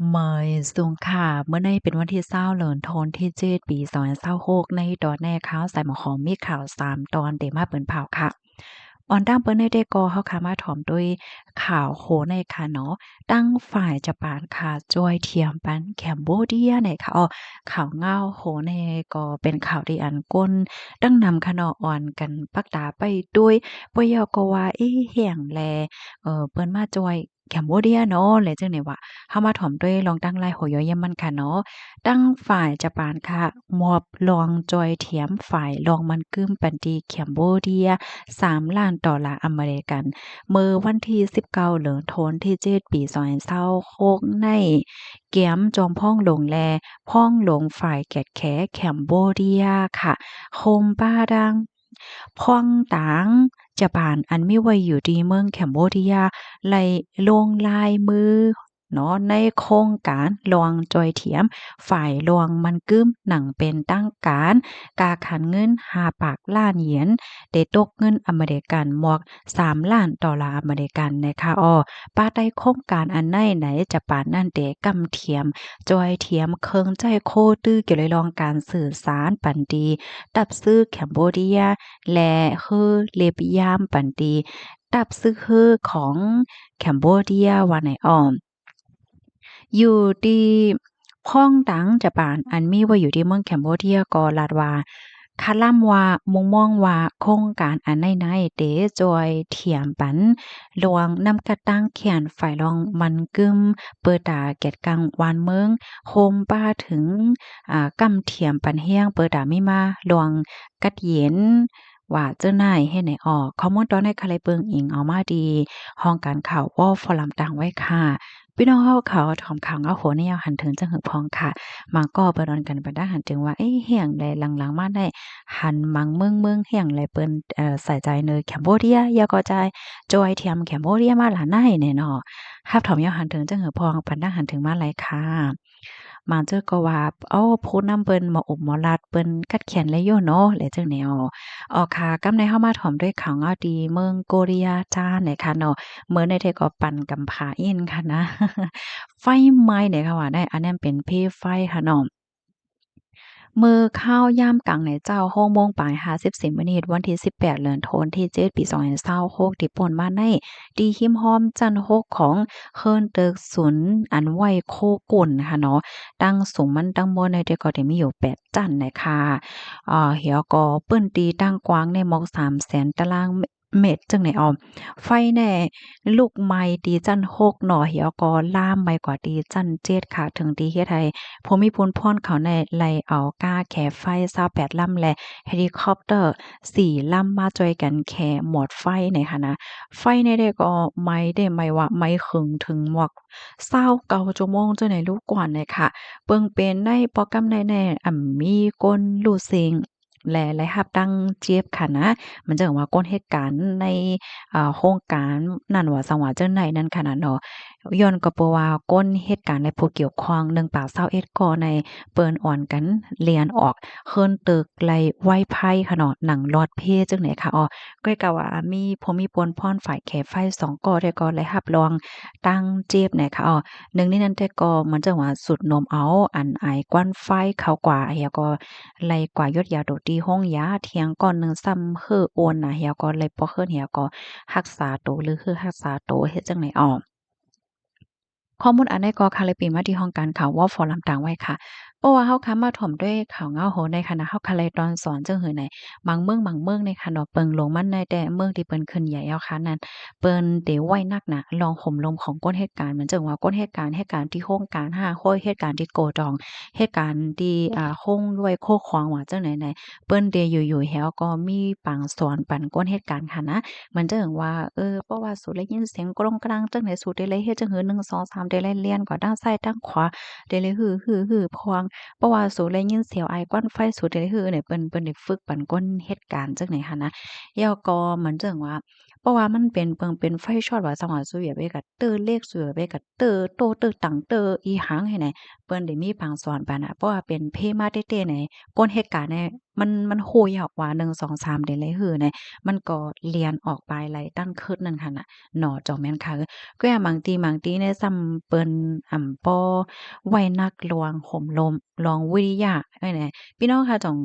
ເມີຍສູງຄ່ະ, ມື້ນີ້ເປັນວັນທີຊາວ ເດືອນທັນວາທີເຈັດ ປີສອງພັນຊາວຫົກ, ໃນຕອນນີ້ຂ່າວສາຍໝໍຂອງມີຂ່າວສາມຕອນເດມາເປີນເຜົາຄ່ະ. ອອນຕັ້ງເປີໃນເດ້ກໍເຮົາຄ່ະມາຖອມດ້ວຍຂ່າວໂຮແນ່ຄ່ະເນາະ, ຕັ້ງຝ່າຍຈະປານຄ່ະ ຊ່ວຍຖຽມປັນແຄມໂບເດຍແນ່ຄ່ະ. ອໍ ຂ່າວເງົາໂຮແນ່ກໍເປັນຂ່າວທີ່ອັນຄົນຕັ້ງນຳຄ່ະເນາະ ອອນກັນປັກຕາໄປດ້ວຍ, ປະໂຫຍດກໍວ່າ ເອ ແຮ່ງແລ ເອີ ເພິ່ນມາຊ່ວຍ ແຄມໂບເດຍເນາະ ແລະ ຈັ່ງໃດວະ ເຮົາມາຖອມດ້ວຍລອງຕັ້ງລາຍຫົວຍ່ອຍມັນຄ່ະເນາະ. ຕັ້ງຝ່າຍຈະປານຄ່ະ ມອບລອງຊ່ອຍຖຽມຝ່າຍລອງມັນກຶມປັນຕີແຄມໂບເດຍ ສາມລ້ານໂດລາອາເມລິກັນ ເມື່ອວັນທີສິບເກົ້າ ເດືອນທັນວາທີເຈັດ ປີສອງພັນຊາວຫົກໃນ ແກ້ມຈອມພອງຫຼວງ ແລະ ພອງຫຼວງຝ່າຍແກດແຂແຄມໂບເດຍຄ່ະ ໂຮມປະດັງ ພວງຕາງຈະປານ ອັນມີໄວ້ຢູ່ທີ່ເມືອງແຄມໂບເດຍ ໄດ້ລົງລາຍມືເນາະ ໃນໂຄງການລອງຊ່ອຍຖຽມຝ່າຍລອງມັນກຶມ ໜັງເປັນທາງການ ກາຂັນເງິນຫ້າປາກລ້ານຢຽນ ໄດ້ຕົກເງິນອາເມລິກັນໝວກສາມລ້ານໂດລາອາເມລິກັນແນ່ຄ່ະ. ອໍ ພາຍໃຕ້ໂຄງການອັນໃນໃນຈະປານນັ້ນ ໄດ້ກຳຖຽມ ຊ່ອຍຖຽມເຄື່ອງໃຊ້ໂຄດຕື້ກ່ຽວກັບລອງການສື່ສານປັນຕີ ຕັບຊື່ແຄມໂບເດຍ ແລະ ເຮືອເລັບຍາມປັນຕີ ຕັບຊື່ເຮືອຂອງແຄມໂບເດຍ ວ່າໃນອ້ອມ ຢູ່ທີ່ພອງຕາງຈະປານ ອັນມີໄວ້ຢູ່ທີ່ເມືອງແຄມໂບເດຍ ກໍລາດວ່າ ຄາດລຳວ່າ ມຸງມອງວ່າ ໂຄງການອັນໃນໃນເດ ຊ່ວຍຖຽມປັນລວງນ້ຳກັດຕາງແຂນ ຝ່າຍລອງມັນກຶມ ເປີດຕາແກດກັງຫວານເມືອງ ໂຮມປະເຖິງ ອາ ກຳຖຽມປັນແຮງ ເປີດຕາມີມາລວງກັດເຢັນ ວ່າເຈົ້ານາຍເຮັດໃຫ້ອອກ. ຂໍ້ມູນຕອນໃນຄະໄລເບິ່ງອີງເອົາມາທີ່ຫ້ອງການຂ່າວວໍຟໍຣັມຕ່າງໄວ້ຄ່ະ. ພີ່ນ້ອງເຮົາເຂົາຖອມຂ່າວເງົາໂຮແນວຫັ້ນເຖິງຈັ່ງຫຶພອງຄ່ະ. ບາງກໍເພິ່ນອອນກັນໄປດາຫັ້ນເຖິງວ່າ ເອ ແຮ່ງໃດຫຼັງໆມາໄດ້ຫັນມັງເມືອງເມືອງແຮ່ງໃດເພິ່ນ ເອີ ໃສ່ໃຈໃນແຄມໂບເດຍ ແລ້ວກໍຈະຊ່ອຍຖຽມແຄມໂບເດຍມາຫຼານາຍແນ່ເນາະ. ຮັບຖອມຍາວຫັ້ນເຖິງຈັ່ງຫຶພອງ ປານດາຫັ້ນເຖິງມາໄລຄ່ະ. ບາງເທື່ອກໍວ່າ ເອົາ ຜູ້ນຳເພິ່ນບໍ່ອົບບໍ່ລັດ ເພິ່ນກັດແຂນໄລຢູ່ເນາະ ແລະ ຈັ່ງແນວ. ອໍ ຄ່ະ ກຳໃນເຮົາມາຖອມດ້ວຍຂ່າວເງົາທີ່ເມືອງໂກລິຍາຈານແນ່ຄ່ະເນາະ. ເມືອງໃນແທ້ກໍປັ່ນກຳພາອິນຄ່ະນະ ໄຟໄໝ້ແນ່ຄ່ະວ່າໄດ້ ອັນນັ້ນເປັນເພໄຟຄ່ະເນາະ. ເມື່ອຄາວຍາມກາງໃນເຊົ້າ ຫົກໂມງປາຍຫ້າສິບສີ່ມິນິດ ວັນທີສິບແປດ ເດືອນທັນວາທີເຈັດ ປີສອງພັນຊາວຫົກ ທີ່ປົນມາໃນ ທີ່ຮິມຮ່ອມຊັ້ນຫົກຂອງເຮືອນຕຶກສູນ ອັນໄວ້ໂຄກຸນຄ່ະເນາະ. ຕັ້ງສູງມັນທັງໝົດໃນທີ່ກໍໄດ້ມີຢູ່ແປດຊັ້ນນະຄ່ະ. ເອີ ແລ້ວກໍພື້ນທີ່ກວ້າງໃນໝວກສາມແສນຕາລາງເມັດຈັ່ງໃດອອມ. ໄຟແນ່ລຸກໄໝ້ທີ່ຊັ້ນຫົກເນາະ ແລ້ວກໍລາມໄໝ້ກວ່າທີ່ຊັ້ນເຈັດຄ່ະ ເຖິງທີ່ເຮັດໃຫ້ຜູ້ມີບຸນພອນເຂົາແນ່ໄດ້ເອົາກ້າແຄໄຟຊາວແປດລຳ ແລະ ເຮລິຄອບເຕີສີ່ລຳມາຊ່ວຍກັນແຄໝອດໄຟໃນຫັ້ນນະ. ໄຟແນ່ໄດ້ກໍໄໝ້ໄດ້ໄໝ້ວ່າໄໝ້ເຖິງ ເຖິງໝວກ ຊາວເກົ້າຊົ່ວໂມງເຈົ້າໃນລູກກວນເລີຍຄ່ະ. ເບິ່ງເປັນໃນໂປຣແກຣມໃນແນ່ ອຳມີຄົນຮູ້ເສັງ ແລະ ໄດ້ຮັບບາດເຈັບຄ່ະນະ. ມັນຈັ່ງວ່າຄົນເຮັດການໃນ ເອີ ໂຮງການນັ້ນວ່າ ສັງຫວະເຈົ້າໃນນັ້ນຄ່ະນະເນາະ. ຍ້ອນກໍເພາະວ່າຄົນເຮັດການ ແລະ ຜູ້ກ່ຽວຂ້ອງໜຶ່ງປາກຊາວເອັດກໍໃນ ເພິ່ນອອນກັນລຽນອອກເຮືອນຕຶກ ໄລ່ໄວໄຟຄ່ະເນາະ ໜັງລອດເພຈັ່ງໃດຄ່ະ. ອໍ ກໍກະວ່າມີຜູ້ມີບົນພອນຝ່າຍແຄໄຟສອງກໍໄດ້ ກໍໄດ້ຮັບລອງບາດເຈັບແນ່ຄ່ະ. ອໍ ໜຶ່ງໃນນັ້ນແຕ່ກໍມັນຈັ່ງວ່າສູດນົມເອົາອັນອາຍຄວັນໄຟເຂົ້າກວ່າ ແລ້ວກໍໄລ່ກວ່າຢົດຢາໂຕທີ່ໂຮງຢາ ທ່ຽງກ່ອນໜຶ່ງຊ້ຳເຮີໂອນນະ ແລ້ວກໍໄລ່ປອກເຮືອນ ແລ້ວກໍຮັກສາໂຕ ຫຼື ເຮີຮັກສາໂຕເຮັດຈັ່ງໃດ. ອໍ ຂໍ້ມູນອັນໃດກໍຄ່ະ ໄລ່ປີມາທີ່ຫ້ອງການຂ່າວວໍຟໍຣັມຕ່າງໄວ້ຄ່ະ. ເພາະວ່າເຮົາຄ່ະມາຖອມດ້ວຍຂ່າວເງົາໂຮໃນຂະນະ ເຮົາຄ່ະໄລ່ຕອນສອນຈັ່ງຫືໃນ ບາງເມືອງ ບາງເມືອງໃນຂະເນາະ ເບິ່ງລົງມາໃນແຕ່ເມືອງທີ່ເພິ່ນຂຶ້ນໃຫຍ່ແລ້ວຂະນັ້ນ ເພິ່ນເຕໄວ້ໜັກໜາລອງໂຮມລົມຂອງຄົນເຮັດການ ເໝືອນຈັ່ງວ່າຄົນເຮັດການ ເຮັດການທີ່ໂຮງການ ຫ້າງຮ້ອຍ ເຮັດການທີ່ໂກດອງ ເຮັດການທີ່ ອາ ໂຮງດ້ວຍໂຄຂອງວ່າຈັ່ງໃດໃນ ເພິ່ນເຕຢູ່ໆ ແລ້ວກໍມີບາງສອນປັນຄົນເຮັດການຂະນະ ມັນຈະເຖິງວ່າ ເອີ ເພາະວ່າສູໄດ້ຍິນສຽງກຣອງກຣາງຈັ່ງໃດ ສູເຕໄດ້ເຮັດຈັ່ງຫື ໜຶ່ງ ສອງ ສາມ ເຕໄດ້ລຽນກວ່າທາງຊ້າຍທາງຂວາ ເຕໄດ້ຫືໆໆພອງ ເພາະວ່າສູໄດ້ຍິນສຽງອາຍຄວັນໄຟ ສູເຕໄດ້ຫືນີ້ ເພິ່ນ ເພິ່ນໄດ້ຝຶກປັນຄົນເຮັດການຈັ່ງໃດຫັ້ນນະ. ແລ້ວກໍມັນຈະເຖິງວ່າ ເພ ະວ່າມັນເປັນເປິງເປັນໄຟຊັອດວ່າຊັ້ນວ່າ ສູຢ່າໄປກະເຕີເຫຼັກ ສູຢ່າໄປກະເຕີໂຕ້ເຕີຕັງເຕີອີ່ຫຍັງຫັ້ນນະ ເພິ່ນໄດ້ມີບາງສ່ວນປານນະ ເພາະວ່າເປັນເພມາເຕໆໃນ ກົນເຫດການໃນ ມັນ ມັນຮູ້ຢູ່ວ່າ ໜຶ່ງ ສອງ ສາມ ເດໄລຮືໃນ ມັນກໍລຽນອອກໄປໄລ່ຕັ້ງຄືດນັ້ນຫັ້ນນະເນາະ ເຈົ້າແມ່ນຄ່ະ. ແກ້ບາງທີ ບາງທີໃນຊ້ຳເພິ່ນ ອຳ ບໍ່ໄວ້ໜັກລວງໂຮມລົມ ລວງວິທະຍາ ເອີ ແນ ພີ່ນ້ອງຄ່ະ ຈ່ອງ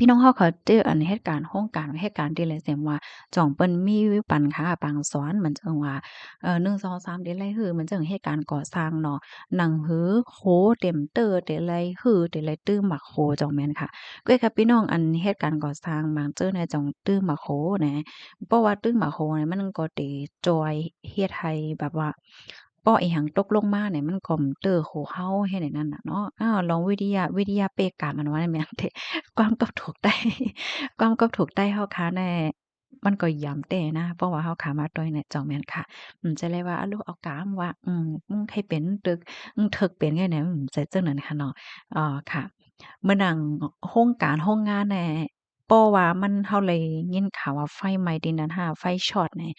ພີ່ນ້ອງເຮົາເຂົາເຈີອັນເຫດການໂຮງການ ເຫດການທີ່ລະເສມວ່າ ຈ່ອງເພິ່ນມີປັນຫາບາງສ່ວນ ມັນເຊິ່ງວ່າ ເອີ ໜຶ່ງ ສອງ ສາມ ເດໄລຮື ມັນເຊິ່ງເຫດການກໍ່ສ້າງເນາະ ໜັງຫືໂຄເຕັມເຕີ ເດໄລຮື ເດໄລຕື້ໝາກໂຄ ຈ່ອງແມ່ນຄ່ະ. ແກ້ກັບພີ່ນ້ອງອັນເຫດການກໍ່ສ້າງບາງເຈີໃນ ຈ່ອງຕື້ໝາກໂຄນະ ເພາະວ່າຕື້ໝາກໂຄນະ ມັນກໍເຕຈ່ອຍເຮັດໃຫ້ແບບວ່າ ເກາະອີ່ຫຍັງຕົກລົງມານີ້ ມັນກໍເຕີໂຄເຮົາເຮັດໃຫ້ນັ້ນນະເນາະ. ອ້າວ ລອງວິທະຍາ ວິທະຍາເປກາ ມັນວ່າແມ່ນເດ ຄວາມກັບຖືກໃຕ້ ຄວາມກັບຖືກໃຕ້ເຮົາຄ່ະແນ່ ມັນກໍຢາມແຕ່ນະ ເພາະວ່າເຮົາຂ້າມາຕ່ອຍໃນ ເຈົ້າແມ່ນຄ່ະ. ອືມ ຈະໄດ້ວ່າ ອາ ລູກເອົາກາມວ່າ ອືມ ອືມ ໃຫ້ເປັນຕຶກ ອືມ ເຖິກເປັນໄງແນ່ ອືມ ໃສ່ຈັ່ງນັ້ນຄ່ະເນາະ. ເອີ ຄ່ະ ເໝືອນໜັງໂຮງການໂຮງງານແນ່ ເພາະວ່າມັນ ເຮົາໄດ້ຍິນຂ່າວວ່າໄຟໄໝ້ທີ່ນັ້ນຫາ ໄຟຊັອດນີ້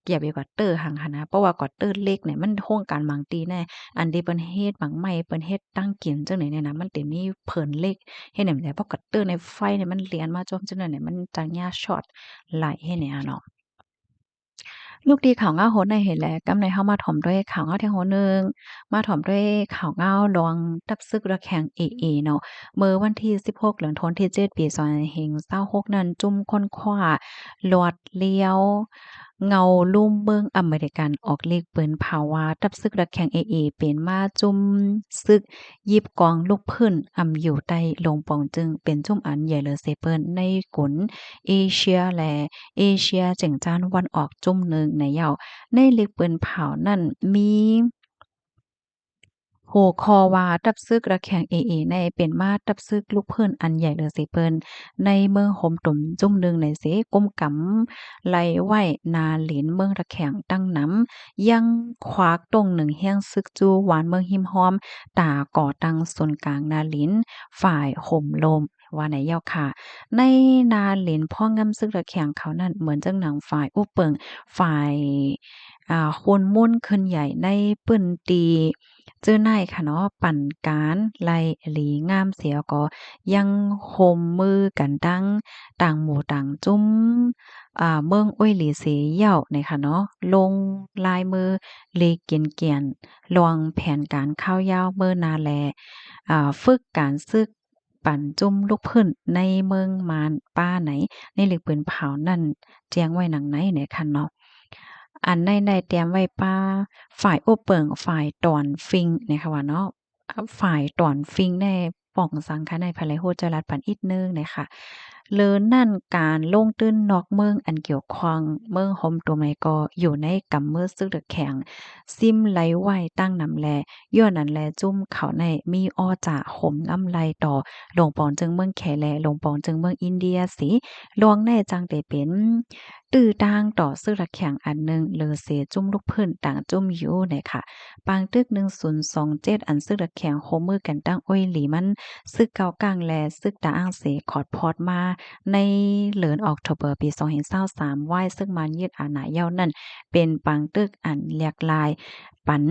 ກຽບຢູ່ກັບເຕີຫັ້ນຫັ້ນນະ ເພາະວ່າກັບເຕີເຫຼັກນີ້ ມັນໂຮງການບາງທີ່ແນ່ ອັນທີ່ເພິ່ນເຮັດໝາກໄມ້ ເພິ່ນເຮັດຕັ້ງກິນຈັ່ງໃດນີ້ນະ ມັນເຕັມມີເພີນເຫຼັກ ເຮັດແນວໃດ ເພາະກັບເຕີໃນໄຟນີ້ ມັນລຽນມາຈອມຈຸດນັ້ນນີ້ ມັນຈະຍາຊັອດຫຼາຍເຮັດແນວເນາະ. ລູກດີຂ່າວງາວຫົວໃນເຫັນແລ້ວ ກຳໃນເຮົາມາຖອມດ້ວຍຂ່າວງາວແທ່ງຫົວໜຶ່ງ ມາຖອມດ້ວຍຂ່າວງາວລວງຕັບຊຶກລະແຄງເອເອເນາະ. ເມື່ອວັນທີສິບຫົກ ເດືອນທັນວາທີເຈັດ ປີສອງພັນຊາວຫົກນັ້ນ ຈຸ້ມຄົ້ນຄວ້າລອດລ້ຽວເງົາລຸ່ມເມືອງອາເມລິກັນ ອອກລິກປືນເຜົາວ່າ ຕັບຊຶກລະແຄງເອເອ ເປັນມາຈຸ້ມຊຶກ ຢິບກອງລູກພື້ນ ອຳຢູ່ໃຕ້ລົງປອງ ຈຶ່ງເປັນຈຸ້ມອັນໃຫຍ່ເລີເສເປີ້ນ ໃນກຸນເອເຊຍ ແລະ ເອເຊຍເຈັງຈ້ານວັນອອກຈຸ້ມໜຶ່ງໃນເຍົາ. ໃນລິກປືນເຜົານັ້ນ ມີຫົວຂໍ້ວ່າ ຕັບຊຶກລະແຄງເອເອ ໃນເປັນມາຕັບຊຶກລູກພື້ນອັນໃຫຍ່ເລີເສເປີ້ນ ໃນເມືອງໂຮມຕຸມຈຸ້ມໜຶ່ງໃນເສ ກຸມກຳໄລ່ໄວ້ນາລິນເມືອງລະແຄງຕັ້ງນຳ ຍັງຄວາກຕົງໜຶ່ງແຮງຊຶກຈູ້ວານເມືອງຮິມຮ່ອມ ຕາກໍ່ຕັ້ງສູນກາງນາລິນ ຝ່າຍໂຮມລົມ ວ່າໃນເຍົາຄ່ະ. ໃນນາລິນພອກງຳຊຶກລະແຄງເຂົານັ້ນ ເໝືອນຈັ່ງໜັງຝ່າຍອຸບເປິງ ຝ່າຍ ອາ ໂຄນມູນຂຶ້ນໃຫຍ່ໃນພື້ນທີ່ ເຈີນາຍຂະເນາະ ປັນການໄລ່ຫຼີງາມເສຍກໍ ຍັງໂຮມມືກັນຕັ້ງຕ່າງໝູ່ຕ່າງຈຸ້ມ ອາ ເມືອງໂອ້ຍຫຼີເສເຍົາໃນຂະເນາະ ລົງລາຍມືຫຼີກກິນກຽນ ລວງແຜນການຂ່າວຍາວເມີນາ ແລະ ອາ ຝຶກການຊຶກ ປັນຈຸ້ມລູກພື້ນໃນເມືອງມານປ້າໃນ ໃນລິກປືນເຜົານັ້ນ ແຈ້ງໄວ້ດັ່ງໃນໃນຄັນເນາະ. ອັນໃນ ໃນແຕ້ມໄວ້ປ້າ ຝ່າຍອົບເປິງ ຝ່າຍຕອນຟິງໃນຄະວ່າເນາະ ອາ ຝ່າຍຕອນຟິງໃນປ່ອງສັງຄະໃນ ໃຜໄດ້ຮູ້ຈະລັດປັນອີກໜຶ່ງໃນຄະ. ເລີນັ້ນ ການລົງທຶນນອກເມືອງອັນກ່ຽວຂ້ອງເມືອງໂຮມຕຸມໃນກໍຢູ່ໃນກຳມືຊຶກລະແຄງ ຊິມໄລໄວ້ຕັ້ງນຳ ແລະ ຍ້ອນນັ້ນແລ ຈຸ້ມເຂົາໃນມີອໍຈາໂຮມງຳໄລຕໍ່ ລົງປອງເຈີງເມືອງແຂ ແລະ ລົງປອງເຈີງເມືອງອິນເດຍສີ ລວງໃນຈັ່ງໄດ້ເປັນ ຕື້ຕ່າງຕໍ່ຊຶກລະແຄງອັນໜຶ່ງ ຫຼື ເສຈຸ້ມລູກພື້ນຕ່າງຈຸ້ມຢູ່ໃນຄະ. ປາງຕຶກໜຶ່ງສູນສອງເຈັດ ອັນຊຶກລະແຄງໂຮມມືກັນຕັ້ງໂອ້ຍຫຼີ ມັນຊຶກເກົ້າກ້າງ ແລະ ຊຶກຕາອ່າງເສ ຂອດພອດມາໃນເດືອນອອກໂທເບີ ປີສອງພັນຊາວສາມ ວາຍຊຶກມານຍຶດອານາເຍົານັ້ນ ເປັນປາງຕຶກອັນແຫຼກລາຍ ປັນ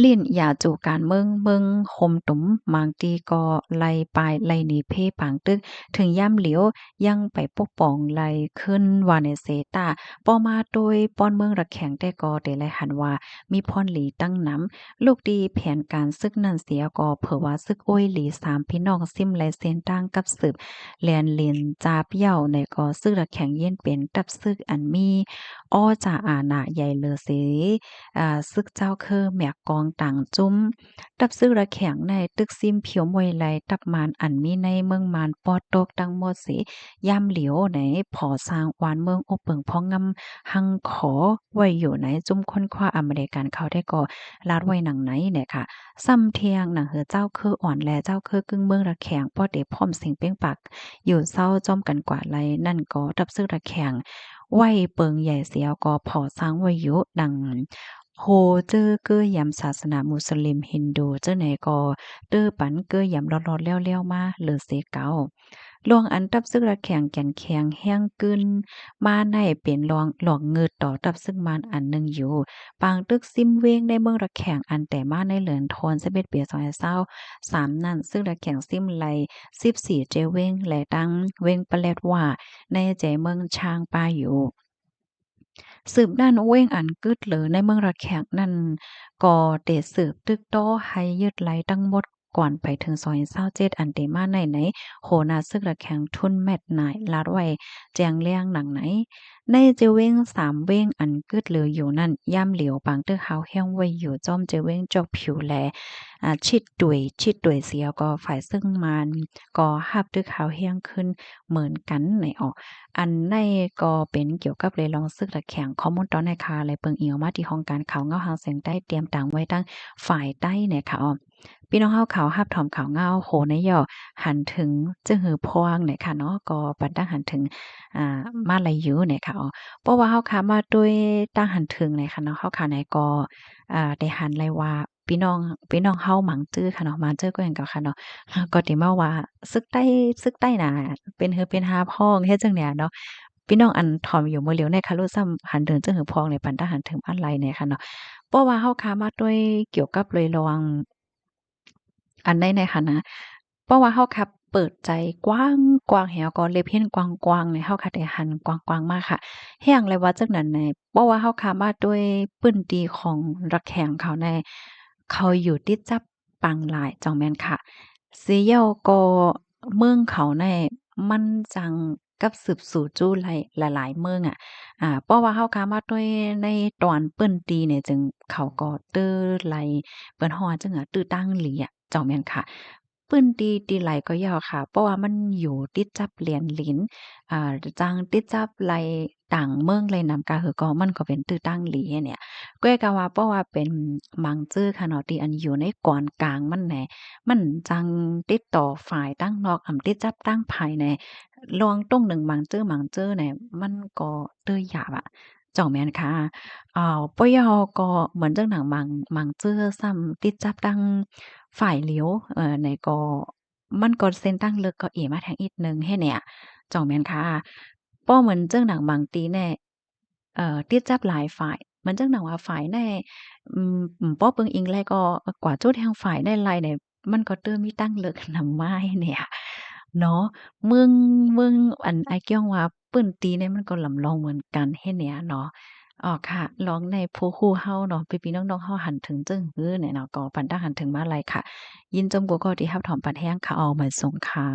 ຫຼິ້ນຢາຈູການເມືອງ ເມືອງໂຮມຕຸມ ບາງທີກໍໄລ່ປາຍໄລ່ໜີເພປາງຕຶກ ເຖິງຍາມຫຼຽວຍັງໄປປົກປ້ອງໄລ່ຄືນວ່າໃນເສຕາ ພໍມາໂດຍປ້ອນເມືອງລະແຄງແຕ່ກໍໄດ້ໄລ່ຫັນວ່າມີພອນຫຼີຕັ້ງນຳ ລູກທີ່ແຜນການຊຶກນັ້ນເສຍກໍເຜີວ່າຊຶກໂອ້ຍຫຼີສາມພີ່ນ້ອງຊິມໄລ່ເສັ້ນທາງກັບສືບແລ່ນຫຼິ້ນຈາບເຍົາໃນກໍຊຶກລະແຄງເຢັນເປັນຕັບຊຶກອັນມີ ອໍຈາອານາໃຫຍ່ເລີເສ ອາ ຊຶກເຈົ້າເຄີແມັກກອງຕ່າງຈຸ້ມ ຕັບຊຶກລະແຄງໃນຕຶກຊິມຜິວມວຍໄລ່ຕັບມານອັນມີໃນເມືອງມານປອດຕົກທັງໝົດເສ ຍາມຫຼຽວໃນ ພໍສ້າງວານເມືອງອົບເປິງພອງງຳຮັ່ງຂໍໄວ້ຢູ່ໃນ ຈຸ້ມຄົ້ນຄວ້າອາເມລິກັນເຂົາໄດ້ກໍລາດໄວ້ດັ່ງໃນແນະຄະ. ຊ້ຳທຽງໜັງເຫີເຈົ້າເຄີອ່ອນ ແລະ ເຈົ້າເຄີກຶ່ງເມືອງລະແຄງ ພໍເຕພ້ອມເສັງເປັງປາກຢູ່ເຊົາຈ້ອມກັນກວ່າໄລ່ ນັ້ນກໍຕັບຊຶກລະແຄງ ໄວ້ເປິງໃຫຍ່ເສຍກໍພໍສ້າງໄວ້ຢູ່ ດັ່ງໂຮເຈີເກີຢາມສາສະໜາມຸສລິມຮິນດູ ເຈົ້າໃນກໍເຕີປັນເກີຢາມລອດໆແລ້ວໆມາເລີເສເກົ່າ. ລວງອັນທັບຊຶກລະແຂງແກ່ນແຂງແຮງຂຶ້ນມາໃນເປັນລວງຫຼອກງືດຕໍ່ທັບຊຶກມານອັນໜຶ່ງຢູ່. ປາງຕຶກສິບເວງໃນເມືອງລະແຂງ ອັນແຕ້ມາໃນເດືອນໂທນສິບເອັດ ປີສອງພັນຊາວສາມນັ້ນ ຊຶກລະແຂງສິບໄລ່ສິບສີ່ເຈເວງ ແລະ ທັງເວງປະແລັດວ່າໃນໃຈເມືອງຊາງປາຢູ່. ສືບນັ້ນ ເວງອັນກຶດເລີໃນເມືອງລະແຂງນັ້ນ ກໍໄດ້ສືບຕຶກຕໍ່ໃຫ້ຍຶດໄລ່ທັງໝົດ ກ່ອນໄປເຖິງສອງພັນຊາວເຈັດ ອັນເຕມາໃນ ໃນຫົວໜ້າຊຶກລະແຂງ ທຸນ ແມັດນາຍ ລາດໄວ້ແຈ້ງແລງດັ່ງໃນ. ໃນເຈເວງສາມເວງອັນກຶດເຫຼືອຢູ່ນັ້ນ ຍາມຫຼຽວປາງຕຶກຮາວແຮງໄວ້ຢູ່ ຈອມເຈເວງຈອກຜິວ ແລະ ອາ ຊິດຕວຍ ຊິດຕວຍເສຍ ກໍຝ່າຍຊຶກມານກໍຮັບຕຶກຮາວແຮງຂຶ້ນເໝືອນກັນໃນອອກ. ອັນໃນກໍເປັນກ່ຽວກັບເລື່ອງລາວຊຶກລະແຂງ. ຂໍ້ມູນຕອນໃນຂະແລະເບິ່ງອີງອອກມາທີ່ຫ້ອງການຂ່າວເງົາຫາງສຽງໃຕ້ ຕຽມຕາງໄວ້ທາງຝ່າຍໃຕ້ແນ່ຂະອອ. ພີ່ນ້ອງເຮົາເຂົາຮັບຖອມຂ່າວເງົາໂຫໃນຫຍໍ້ ຫັນເຖິງເຈີຫືອພອງແນ່ຂະເນາະ ກໍປັນຕັ້ງຫັນເຖິງ ອາ ມາໄລຢູ່ແນ່ຂະອອ. ເພາະວ່າເຮົາຂະມາດ້ວຍຕັ້ງຫັນເຖິງແນ່ຂະເນາະ ເຮົາຂະໃນກໍ ອາ ໄດ້ຫັນໄລວ່າ ພີ່ນ້ອງ ພີ່ນ້ອງເຮົາມັງຈື່ຂະເນາະ ມັງຈື່ກໍຫຍັງກໍຂະເນາະ ກໍຕິມາວ່າ ຊຶກໃຕ້ ຊຶກໃຕ້ນະ ເປັນຫືເປັນຫາພອງ ເຮັດຈັ່ງໃດເນາະ. ພີ່ນ້ອງອັນຖອມຢູ່ມື້ຫຼຽວໃນຄະ ຮູ້ຊ້ຳຫັນເຖິງເຈີຫືອພອງໃນ ປັນຕາຫັນເຖິງອັນໄລແນ່ຂະເນາະ. ເພາະວ່າເຮົາຄາມາດ້ວຍກ່ຽວກັບເລື່ອງລາວ ອັນໃດໃນຂະນະ ເພາະວ່າເຮົາຄາເປີດໃຈກວ້າງໆ ແລ້ວກໍເລັບເຫັນກວ້າງໆ ໃນເຮົາຄາໄດ້ຫັນກວ້າງໆມາຂະ ແຮງແລະວ່າຈັ່ງນັ້ນໃນ ເພາະວ່າເຮົາຄາມາດ້ວຍພື້ນທີ່ຂອງລະແຂງເຂົາໃນ ເຂົາຢູ່ຕິດຈັບປາງຫຼາຍ ເຈົ້າແມ່ນຂະ. ເສຍແລ້ວກໍເມືອງເຂົາໃນ ມັນຈັ່ງກັບສືບສູ່ຈູ່ໄລ່ຫຼາຍໆເມືອງອະ ອາ ເພາະວ່າເຮົາຄາມາດ້ວຍໃນຕອນພື້ນທີ່ໃນ ຈຶ່ງເຂົາກໍຕື້ໄລ່ ເພິ່ນເວົ້າວ່າຈັ່ງ ອາ ຕື້ຕັ້ງຫຼີອະ ເຈົ້າແມ່ນຂະ. ພື້ນທີ່ທີ່ໄລ່ກໍຢາວຂະ ເພາະວ່າມັນຢູ່ຕິດຈັບແດນດິນ ອາ ຈັ່ງຕິດຈັບໄລ່ຕ່າງເມືອງໄລ່ນຳກະ ຄືກໍມັນກໍເປັນຕື້ຕັ້ງຫຼີແນ່. ກໍກະວ່າ ເພາະວ່າເປັນມັງຈື່ຂະເນາະ ທີ່ອັນຢູ່ໃນກອນກາງມັນແນ່ ມັນຈັ່ງຕິດຕໍ່ຝ່າຍທາງນອກ ອຳຕິດຈັບທາງພາຍໃນ ລອງຕົງໜຶ່ງມັງຈື່ ມັງຈື່ໃນ ມັນກໍຕື້ຢາວອະ ເຈົ້າແມ່ນຂະ. ອາ ເພາະວ່າເຮົາກໍເໝືອນຈັ່ງໜັງມັງ ມັງຈື່ຊ້ຳຕິດຈັບທາງຝ່າຍລຽວ ເອີ ໃນກໍ ມັນກໍເສັ້ນທາງເລິກກໍເອມາທາງອີກໜຶ່ງແຮແນ່ ເຈົ້າແມ່ນຂະ. ເພາະເໝືອນຈັ່ງໜັງບາງທີແນ່ ເອີ ຕິດຈັບຫຼາຍຝ່າຍ ເໝືອນຈັ່ງໜັງວ່າຝ່າຍໃນ ອືມ ເພາະເບິ່ງອີງແລ້ວກໍກວ່າຈຸດແຫ່ງຝ່າຍໃນໄລ່ໃນ ມັນກໍຕື່ມມີຕັ້ງເລິກນຳມາແນ່ເນາະ. ເມືອງ ເມືອງ ອັນ ອ້າຍກ້ຽງວ່າ ພື້ນທີ່ໃນມັນກໍລຳລອງເໝືອນກັນແຮແນ່ເນາະ. ອໍ ຂະ ລອງໃນຜູ້ຮູ້ເຮົາເນາະ ພີ່ໆນ້ອງໆເຮົາຫັນເຖິງເຈີຫືແນ່ເນາະ ກໍປັນຕາຫັນເຖິງມາໄລຂະ. ຍິນຊົມກູ່ກໍທີ່ຮັບຖອມປັນແຮງຂະ ອອກມາສົ່ງຂະ.